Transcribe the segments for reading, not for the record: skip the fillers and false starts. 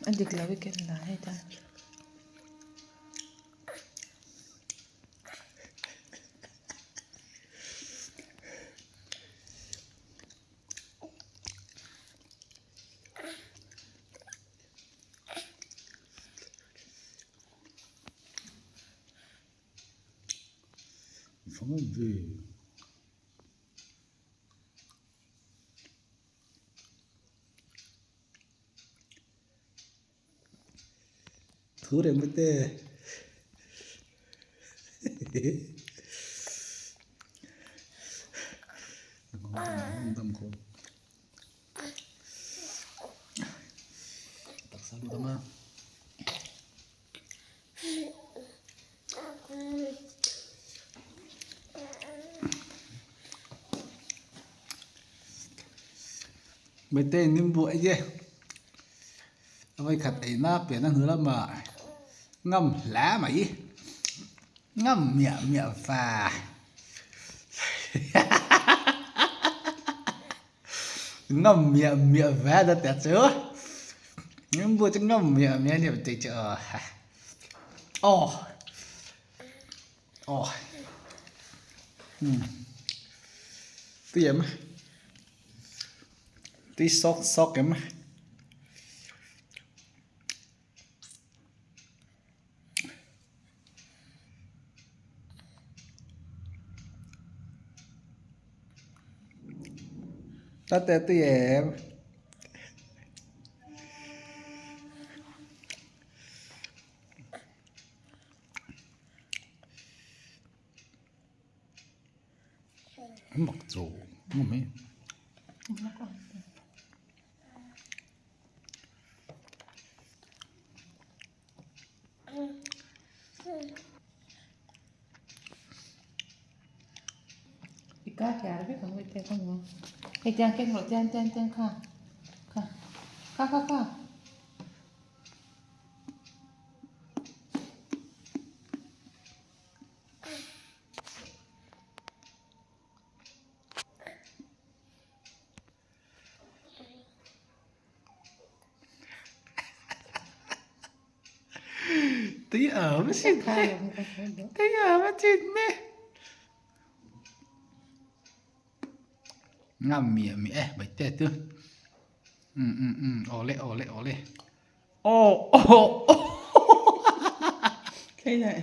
A dik lo i ken dan hei tan. Thu reng mai te taksa lut ang a. Maite nimbu ei e a vawikhat ei na pian a hnu lamah ngam hle mai ngam miah miah va ngam miah miah va ta te chu nimbu chu ngam miah miah a ni tih chu aw aw umm tui em tui sawk sawk em. Ta te tui em. Mak chu mai. Tí ở với xin nè Tí ở với xin nè Ngam mẹ mẹ bạch tê tư Ừ ừ ừ ồ lê ồ lê ồ lê Ồ ồ ồ Cái này.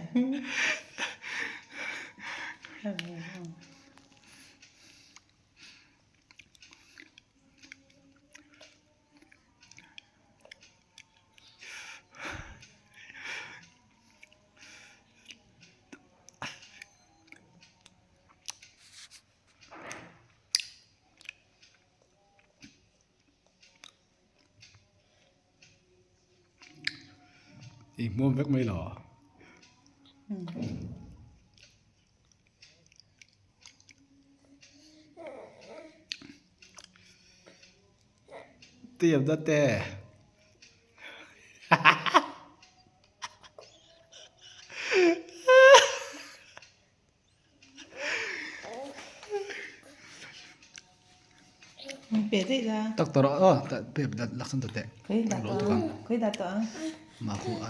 I hmuam vek mai lo. Tiam ta te. Tak tawh rawh aw pe laksan ta teh. Khawi dah tawh ang. Mah khu a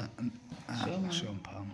hriawm phah ang.